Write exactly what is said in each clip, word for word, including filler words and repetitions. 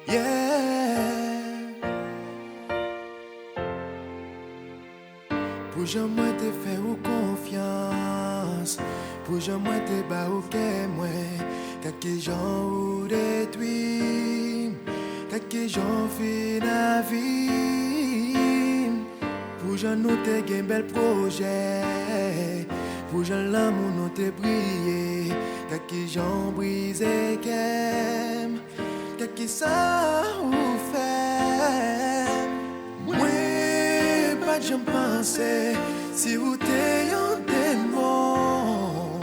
Yeah. Pou jan mwen te fè ou konfyans, pou jan mwen te ba ou kè mwen, gad kijan ou detwi m, gad kijan ou fin avi m. Pou jan nou te gen bèl pwojè, pou jan lanmou nou te briye, gad kijan ou brize kè m. Gad kisa ou fè m. Mwen pa t janm panse si ou te yon demon.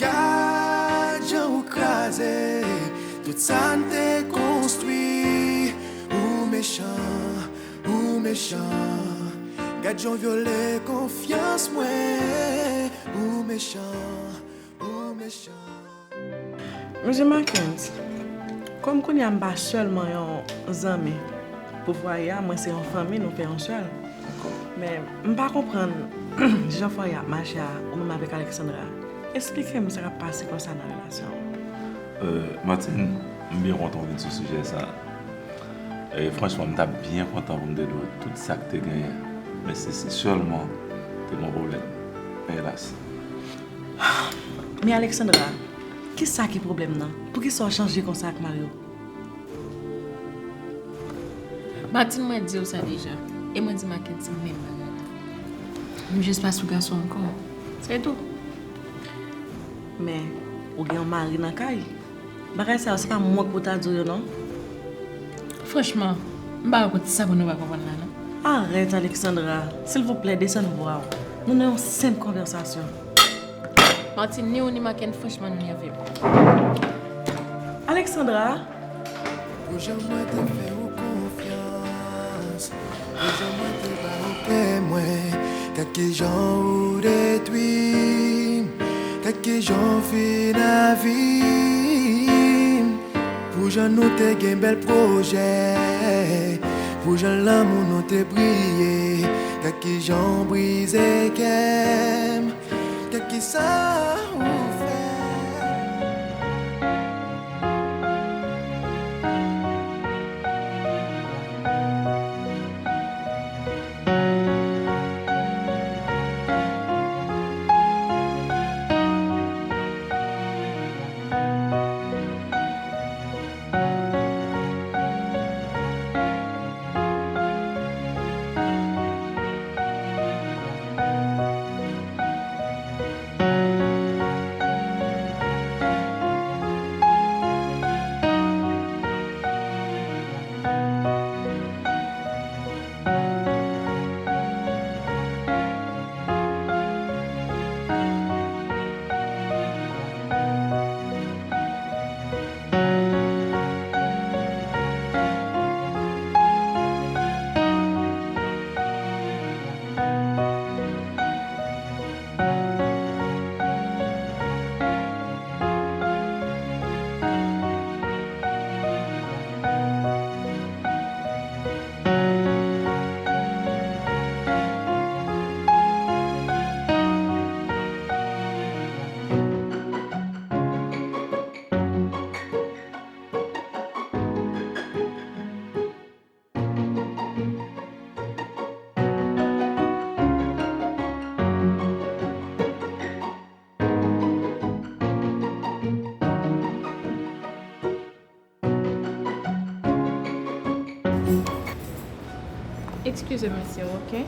Gad jan ou kraze tout sa n te konstwi. Ou mechan, ou mechan. Gad jan w vyole konfyans mwen. Ou mechan, ou mechan. Mesye Marckens, kòm kounye a m pa sèlman yon zanmi pou fwaye a, mwen se yon fanmi, nou fè yon sèl. Men, m pa konprann jan fwaye a ap mache a, ou menm avèk Alexandra. Esplike m sa k ap pase konsa nan relasyon an. Euh, Martine, m byen kontan w vin sou sijè sa a. E franchman, m t ap byen kontan pou m te di w tout sa k te genyen. Men se si sèlman te gen yon pwoblèm. Men elas. Men Alexandra, kisa ki pwoblèm nan? Poukisa w chanje konsa ak Mario? Martine, mwen di w sa deja. E mwen di Mackenzie menm bagay la. M jis pa sou gason ankò. Se tou. Men, ou gen yon mari nan kay. Bagay sa yo, se pa mwen k pou ta di w yo, non. Franchman, m pa wè kote sa pou nou pa konprann la, non. Arèt, Alexandra. Silvouplè, desann vwa w. Nou nan yon senp konvèsasyon. Martine, ni ou ni Macken, franchman, nou nève m. Alexandra? Pou jan mwen te fè ou konfyans, pou jan mwen te ba ou kè mwen, gad kijan ou detwi m, gad kijan ou fin avi m. Pou jan nou te gen bèl pwojè, pou jan lanmou nou te briye, gad kijan ou brize kè m. Gad kisa ou fè. Eskize m, mesye, oke?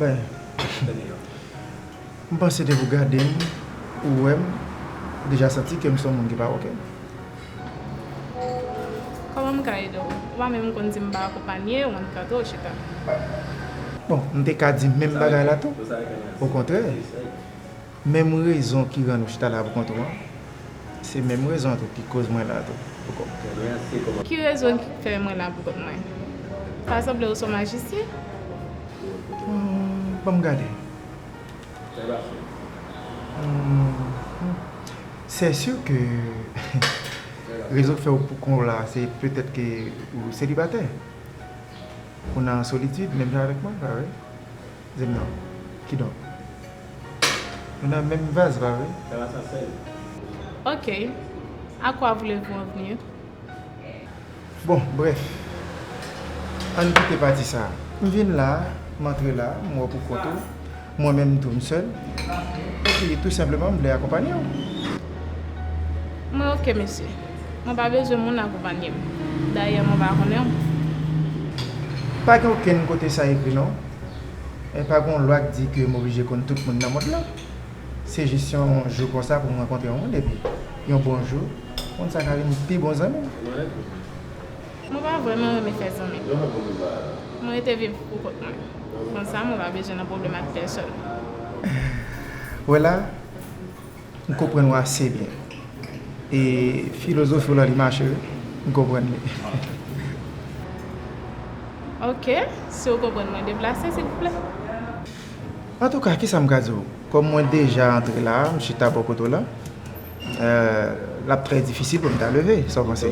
Ben, m panse depi w gade m, ou wè m, ou deja santi ke m se yon moun ki pa oke. Kòman m ka ede w? Ou pa menm konn si m pa akonpanye, ou ann kante, ou chita. Bon, m te ka di menm bagay la tou. Okontrè, menm rezon ki rann ou chita la pou kont ou an, se menm rezon an tou ki koz mwen la tou pou kont mwen. Ki rezon ki fè mwen la pou kont mwen? Sa sanble ou se yon majisyen? Hmm, ban m gade. Hmm, hmm. C'est sûr que rezon k fè w pou kont w la, se petèt ke ou selibatè. Ou nan solitid, menm jan avèk mwen, pa vre? Di m non. Kidonk, nou nan menm vaz, pa vre? Ok. À quoi voulez-vous en venir? Bon, brèf, ann kite pati sa a. M vin la, m antre la, m wè w pou kont ou. Mwen menm tou, m sèl. Epi, tou senpleman, m vle akonpanye w. Mwen oke, mesye. Mwen pa bezwen moun akonpanye m. Dayè, mwen pa konnen w. Pa gen okenn kote sa ekri, non. E pa gen yon lwa k di ke m oblije konn tout moun nan mond lan. Se jis yon jou konsa pou m rankontre yon moun, epi yon bon jou, moun sa ka vin pi bon zanmi m. Mwen pa vrèman renmen fè zanmi. Mwen rete viv pou kont mwen. Konsa, mwen pa bezwen nan pwoblèm ak pèsòn. Wè la, m konprann ou ase byen. E filozofi w lan li mache, wi. M konprann li. Oke, si w konprann mwen, deplase, silvouplè. Antouka, kisa m ka di w? Kòm mwen deja antre la, m chita bò kote w la, euh, l ap trè difisil pou m ta leve, sa w panse?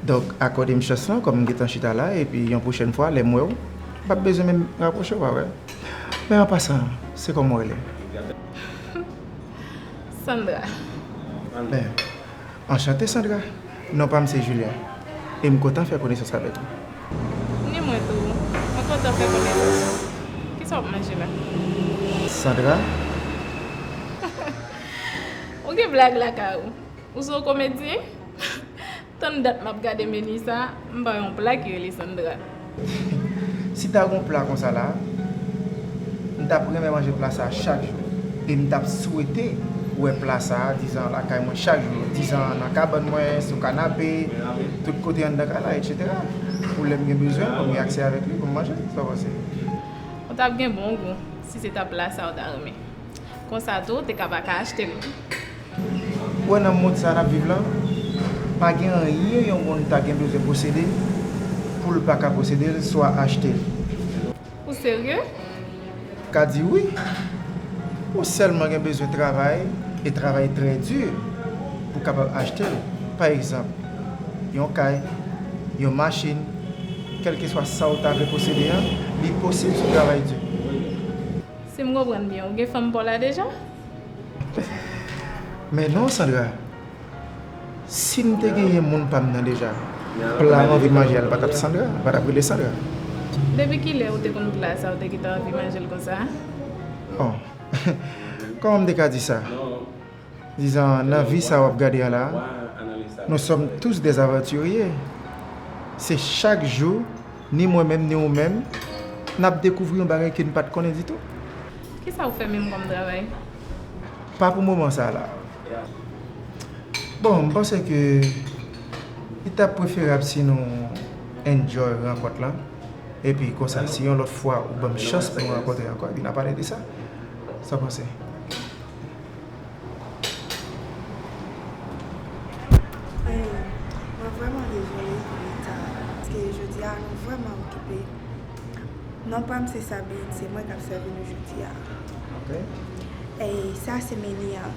Donk, akòde m chans lan, kòm m gentan chita la, epi yon pwochèn fwa, lè m wè w, m p ap bezwen menm rapwoche w, pa vre? Men an pasan, se kòman w rele? Sandra. Ben, anchante, Sandra. Non pa m se Julien. E m kontan fè konesans avèk ou. Ni mwen tou. Mwen kontan fè konesans ou. Kisa w ap manje la? Sandra? Ou gen blag lakay ou. Ou se yon komedyen? Tann dat m ap gade meni sa, m pa wè yon pla ki rele Sandra. Si ta gon pla konsa la, m t ap renmen manje pla sa chak jou. E m t ap swete wè pla sa, dizan lakay mwen chak jou, dizan nan kabann mwen, sou kanape, tout kote anndan kay la, etsetera. Pou lè m gen bezwen l, pou m gen aksè avèk li, pou m manje l. Sa w panse? Ou t ap gen bon gou si se ta pla sa ou ta renmen. Konsa tou, ou te ka pa ka achte l. Ou wè nan mond sa n ap viv la, pa gen anyen yon moun ta gen bezwen posede pou l pa ka posede l swa achte l. Ou serye? Ka di wi. Ou sèlman gen bezwen travay, e travay trè di, pou w kapab achte l. Pa egzanp, yon kay, yon machin, kèlkeswa sa w ta vle posede a, li posib si w travay di. Si m konprann byen, ou gen fanm pa w la deja? Men non, Sandra. Si m te genyen moun pa m nan deja, pla m anvi manje a, l pa t ap Sandra, l pa t ap rele Sandra. Depi kilè ou te konn pla sa, ou te gentan anvi manje l konsa? Bon, kòman m te ka di sa? Dizan, nan vi sa w ap gade a la, nous sommes tous des aventuriers. Se chak jou, ni mwen menm, ni ou menm, n ap dekouvri yon bagay ke n pa t konnen ditou. Kisa ou fè menm kòm travay? Pa pou moman sa la. Bon, m panse ke li t ap preferab si nou enjoy rankont lan. Epi konsa, si yon lòt fwa ou ban m chans pou nou rankontre ankò, epi n a pale de sa. Sa w panse? Hey, mwen vrèman dezole pou reta, paske jodi a nou vrèman okipe. Non pa m se Sabine, se mwen k ap sèvi nou jodi a. Ok. E sa se meni an.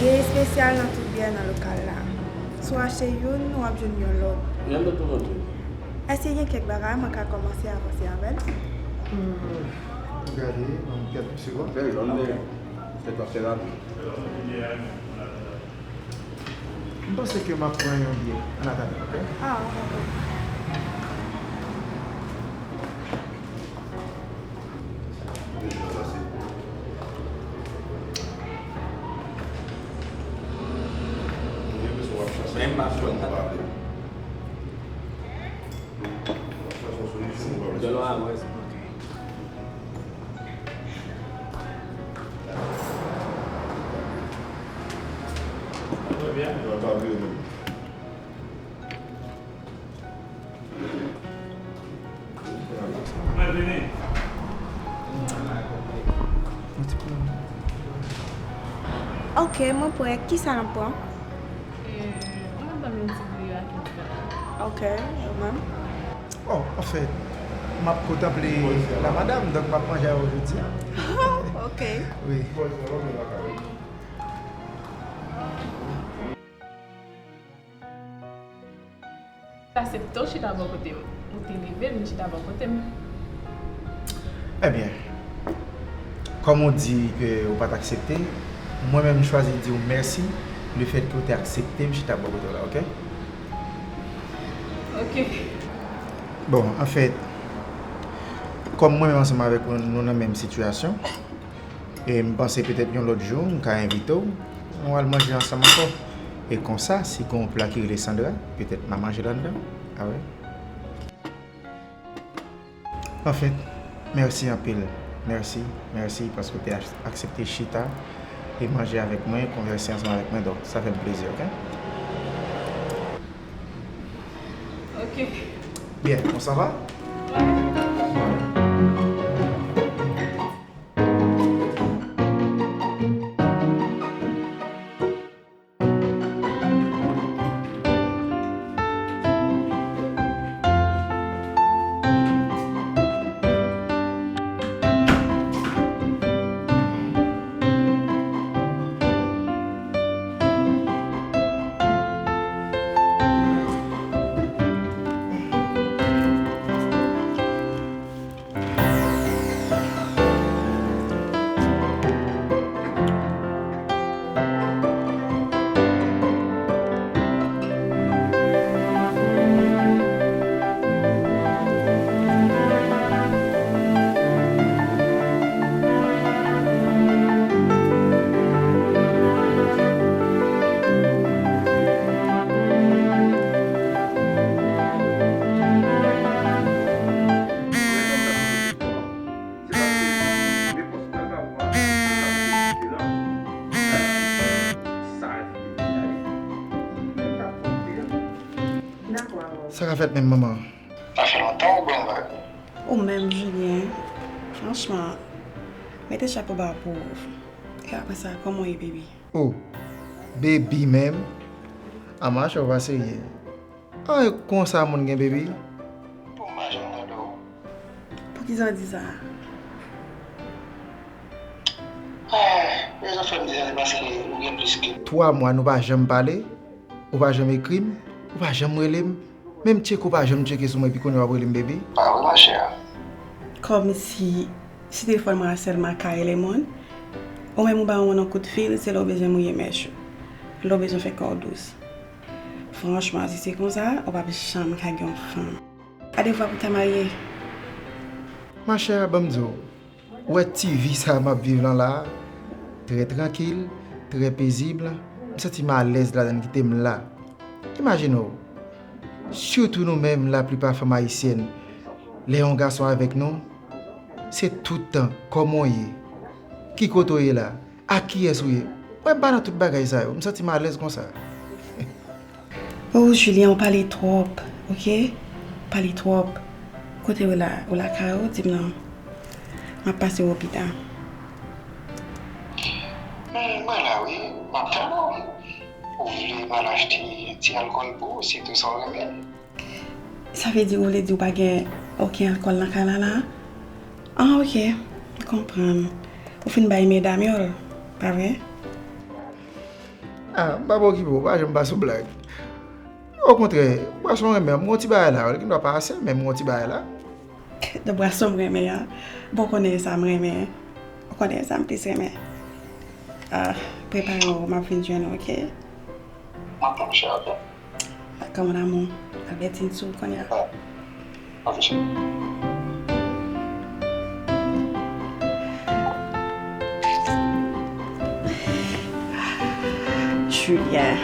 Gen espesyal nan tout byè nan lokal la. Si w achte youn, w ap jwenn yon lòt. Èske gen kèk bagay mwen ka kòmanse avanse avè l? Hmm, gade, ban m kèk segonn. Fè jòn de. Fè twò fè rapid. M panse ke m ap pran yon byè. An atandan, ok? Ah, ok. Ok, mwen prè. Kisa n ap pran? Mwen ban m yon ti griyo ak yon ti panay. Ok, ou menm? Oh, anfèt, m ap kontanple la madam, donk m ap manje avè w jodi a. Ok. Wi. Aksepte w chita bò kote m. Ou te leve vin chita bò kote m. Ebyen, kòm ou di ke ou pa t aksepte, mwen menm m chwazi di w mèsi Lefètke w te aksepte m chita bò kote w la, oke? Oke. Bon, anfèt, kòm mwen menm ansanm avèk ou, nou nan menm sitiyasyon, e m panse petèt yon lòt jou, m ka envite w, nou al manje ansanm ankò. E konsa, si gen yon pla ki rele Sandra, petèt m a manje l anndan. A wi. Anfèt, mèsi anpil. Mèsi, mèsi paske w te ak-, aksepte chita e manje avèk mwen, konvèse ansanm avèk mwen. Donk, sa fè m plezi, oke? Oke. Byen, on s'en va? Sa ka fèt menm, manman? Sa fè lontan ou ban vag. Ou menm, Julien. Franchman, mete chapo ba pou ou. E apre sa, kòman w ye, baby? Oh, baby menm? A, machè, ou pa serye. An, e konsa moun gen baby? Pou m pa janm tande w. Poukisa w di sa? Ah, rezon fè m di sa, se paske ou gen plis ke twa mwa nou pa janm pale, ou pa janm ekri m, ou pa janm rele m, menm tcheke ou pa janm tcheke sou mwen, epi kounye a w ap rele m baby? Pa vre, machè. Kòmsi, si telefòn mwen a sèlman ka rele moun, ou menm ou ba yon moun yon kout fil, se lè w bezwen mouye mèch ou. Lè w bezwen fè kò w dous. Franchman, si se konsa, ou p ap janm ka gen yon fanm. Gade vwa pou ta marye. Machè, ban m di w, ou wè ti vi sa a m ap viv lan la a, trè trankil, trè pezib, m santi m alèz ladan l, kite m la. Imajine w, sitou nou menm, laplipa fanm ayisyèn, lè yon gason avèk nou, se tout tan, kòman w ye? Ki kote w ye la? Ak kiyès ou ye? Mwen pa nan tout bagay sa yo. M santi m alèz konsa. Oh, Julien, ou pale twòp, oke? Ou pale twòp. Kote w la? Ou lakay ou? Di m non. M ap pase w pita. Men, mwen la, wi. M ap tann ou. Ou vle m al achte ti alkòl pou ou, si tou sa w renmen? Sa vle di ou vle di ou pa gen okenn alkòl nan kay la la? Ah, oke. M konprann. Ou fin bay medam yo l, pa vre? Ah, m pa okipe w, pa janm pase w blag. Okontrè, bwason renmen an, m gon ti bagay la, li gendwa pa ase, men m gon ti bagay la. De bwason m renmen an. Bon, konnen sa m renmen. Ou konnen sa m plis renmen. Ah, prepare w, m ap vin jwenn ou, oke? M ap tann ou, chè, oke? Dakò, mon amour. Albertine sou kounye a. Ah. Ok, chè. Julien.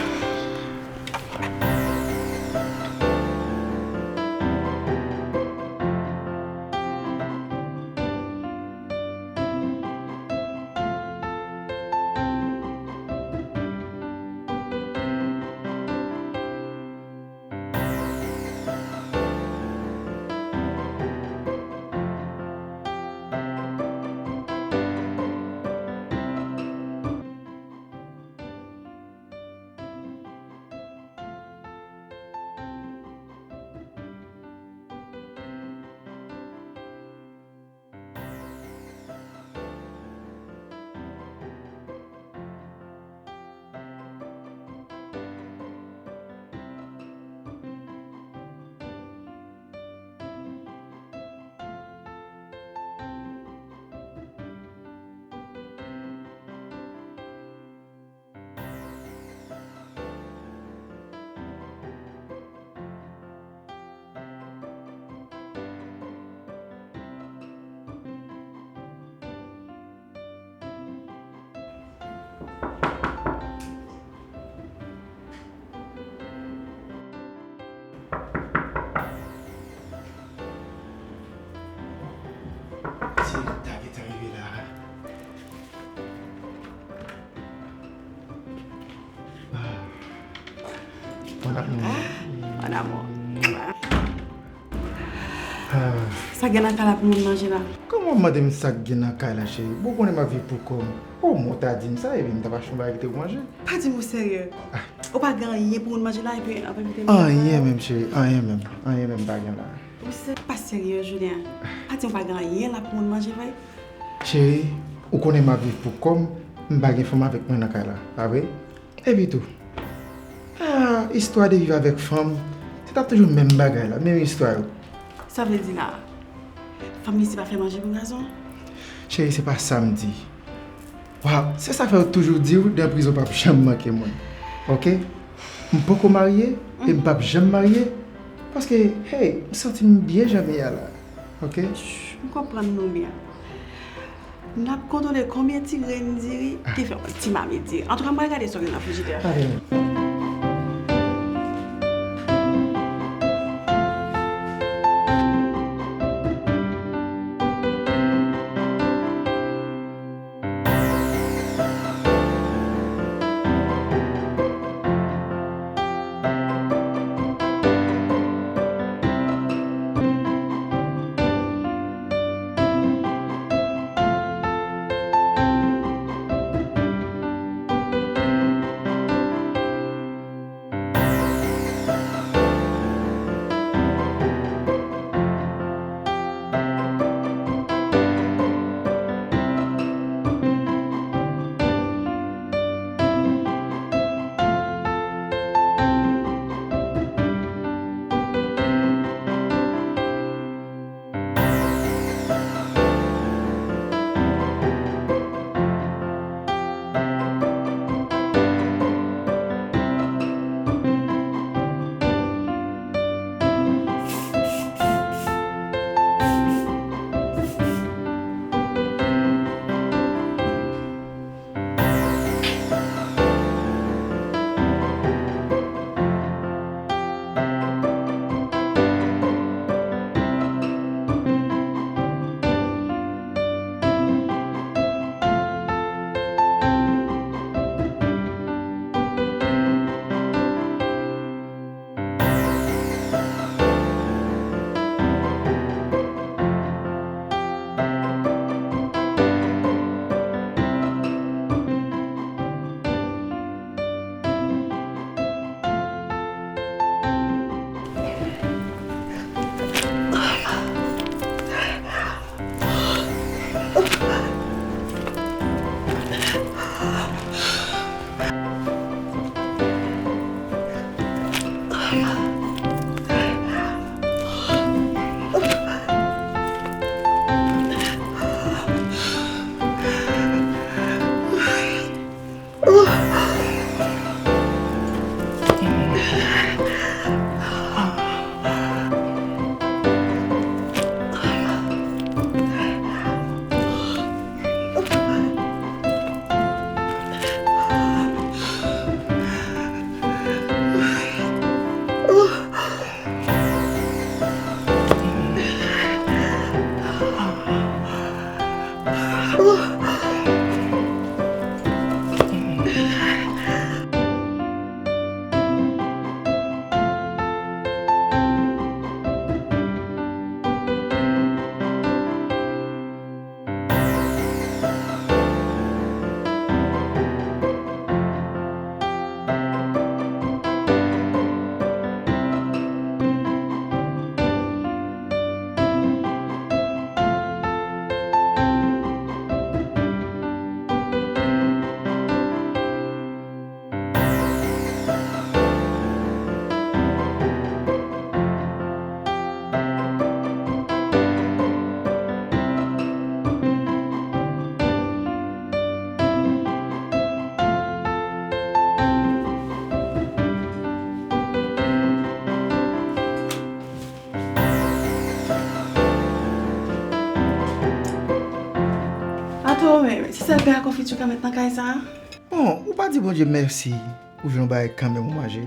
Mon amour. Ah, mon amour. Ah. Sa gen nan kay la pou moun manje la? Kòman w mande m sa k gen nan kay la, cheri? Bon, ou konnen m ap viv pou kò m. O, men w ta di m sa, epi m t ap achte yon bagay ki te pou manje. Pa di m ou serye. Ah. Ou pa gen anyen pou moun manje la, epi anvan m te manje la? Anyen menm, cheri, anyen menm. Anyen menm m pa gen la. Ou se pa serye, Julien. Pa di m ou pa gen anyen la pou moun manje vre. Cheri, ou konnen m ap viv pou kò m, m pa gen fanm avèk mwen nan kay la, pa vre? Epi tou, ah, istwa de viv avèk fanm, se t ap toujou menm bagay la, menm istwa yo. Sa vle di la, fanm isi pa fè manje pou gason? Cheri, se pa sa m di. Waw, se sa fè yo toujou di w, dan prizon p ap janm manke moun. Oke? M poko marye, e m p ap janm marye, paske, hey, m santi m byen jan m ye a la. Oke? M konprann nou byen. N ap kontwole konbyen ti grenn diri ki fè yon ti mamit diri. Antouka, m pral gade sa w gen nan frijidè a. Atò, men, se sèl pen a konfiti w ka met nan kay sa a? Bon, ou pa di Bondye mèsi, ou jwenn yon bagay kanmenm ou manje.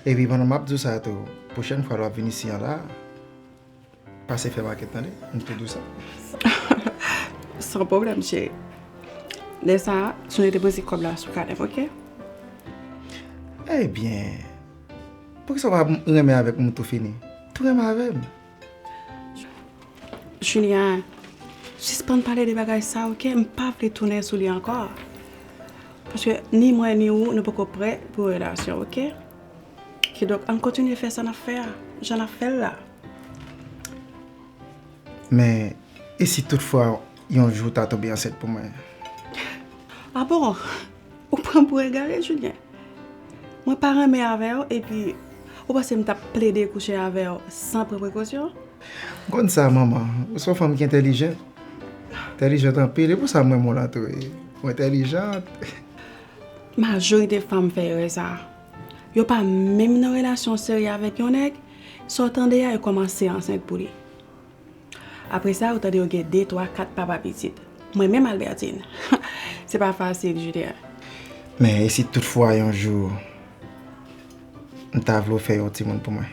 Epi pandan m ap di w sa tou, pwochèn fwa lè w ap vin isi a la, pase fè makèt tande, m tou di w sa. San pwoblèm, cheri. Lè sa a, sonje depoze kòb la sou kanè m, oke? Ebyen, Poukisa w pa renmen avèk mwen tou fini? Tou renmen avè m. Julien, sispann pale de bagay sa, oke? M pa vle tounen sou li ankò. Paske ni mwen ni ou, nou poko prè pou yon relasyon, oke? Kidonk, ann kontinye fè sa n ap fè a, jan n ap fè l la. Men, e si toutfwa yon jou w ta tonbe ansent pou mwen? Ah bon? Ou pran m pou egare, Julien? Mwen pa renmen avè w, epi ou panse m t ap plede kouche avè w san pran prekosyon? M konn sa, manman. Ou se yon fanm ki entèlijan. Entèlijant anpil, e pou sa m renmen w lan tou. Ou entèlijant. Majorite fanm fè erè sa. Yo pa menm nan relasyon serye avèk yon nèg, sa w tande a, yo kòmanse ansent pou li. Apre sa, ou tande yo gen de, twa, kat papa pitit. Mwen menm, Albertine, se pa fasil, Julien. Men, e si toutfwa yon jou m ta vle w fè yon timoun pou mwen?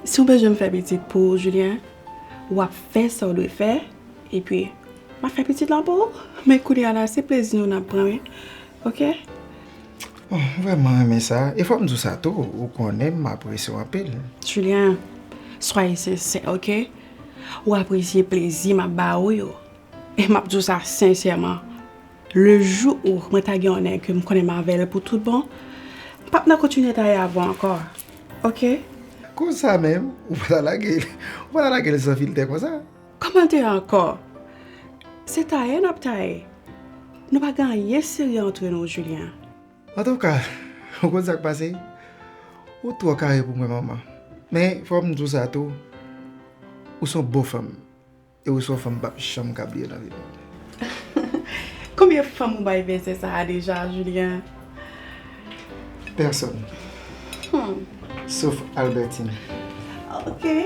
Si w bezwen m fè pitit pou ou, Julien, w ap fè sa w dwe fè, epi m ap fè pitit lan pou ou. Men kounye a la, se plezi nou n ap pran, wi. Oke? Bon, m vrèman renmen sa. E fò m di w sa tou, ou konnen m apresye w anpil. Julien, swaye sensè, oke? Ou apresye plezi m ap ba ou yo. E m ap di w sa sensèman. Le jou ou mwen ta gen yon nèg ke m konnen m avè l pou tout bon, m p ap nan kontinye ta ye avè w ankò. Oke? Konsa menm, ou pa ta lage l, ou pa ta lage l san filtè konsa. Kòmantè ankò. Se taye n ap taye. Nou pa gen anyen serye antre nou, Julien. Antouka, ou konn sa k pase? Ou twò kare pou mwen, manman. Men, fò m di w sa tou, ou se yon bon fanm. E ou se yon fanm m p ap janm ka bliye nan vi m. Konbyen fanm ou bay vèsè sa a deja, Julien? Pèsonn. Hmm. Sof Albertine. Oke.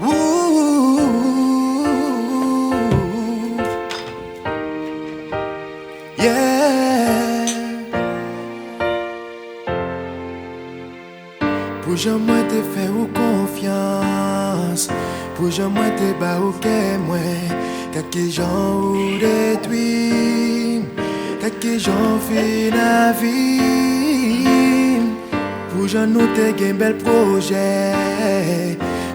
Ooh, yeah. Pou jan mwen te fè ou konfyans, pou jan mwen te ba ou kè mwen, gad kijan ou detwi m, gad kijan ou fin avi m. Pou jan nou te gen bèl pwojè,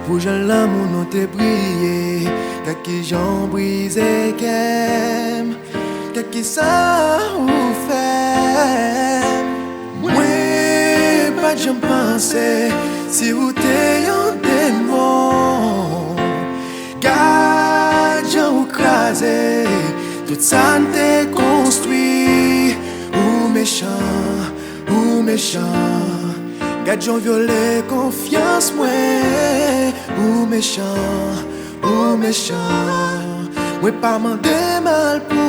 pou jan lanmou nou te briye, gad kijan ou brize kè m. Gad kisa ou fè m. Mwen pa t janm panse si ou te yon demon. Gad jan ou kraze tout sa n te konstwi. Ou mechan, ou mechan. Gad jan w vyole konfyans mwen. Ou mechan, ou mechan. Mwen pa mande mal pou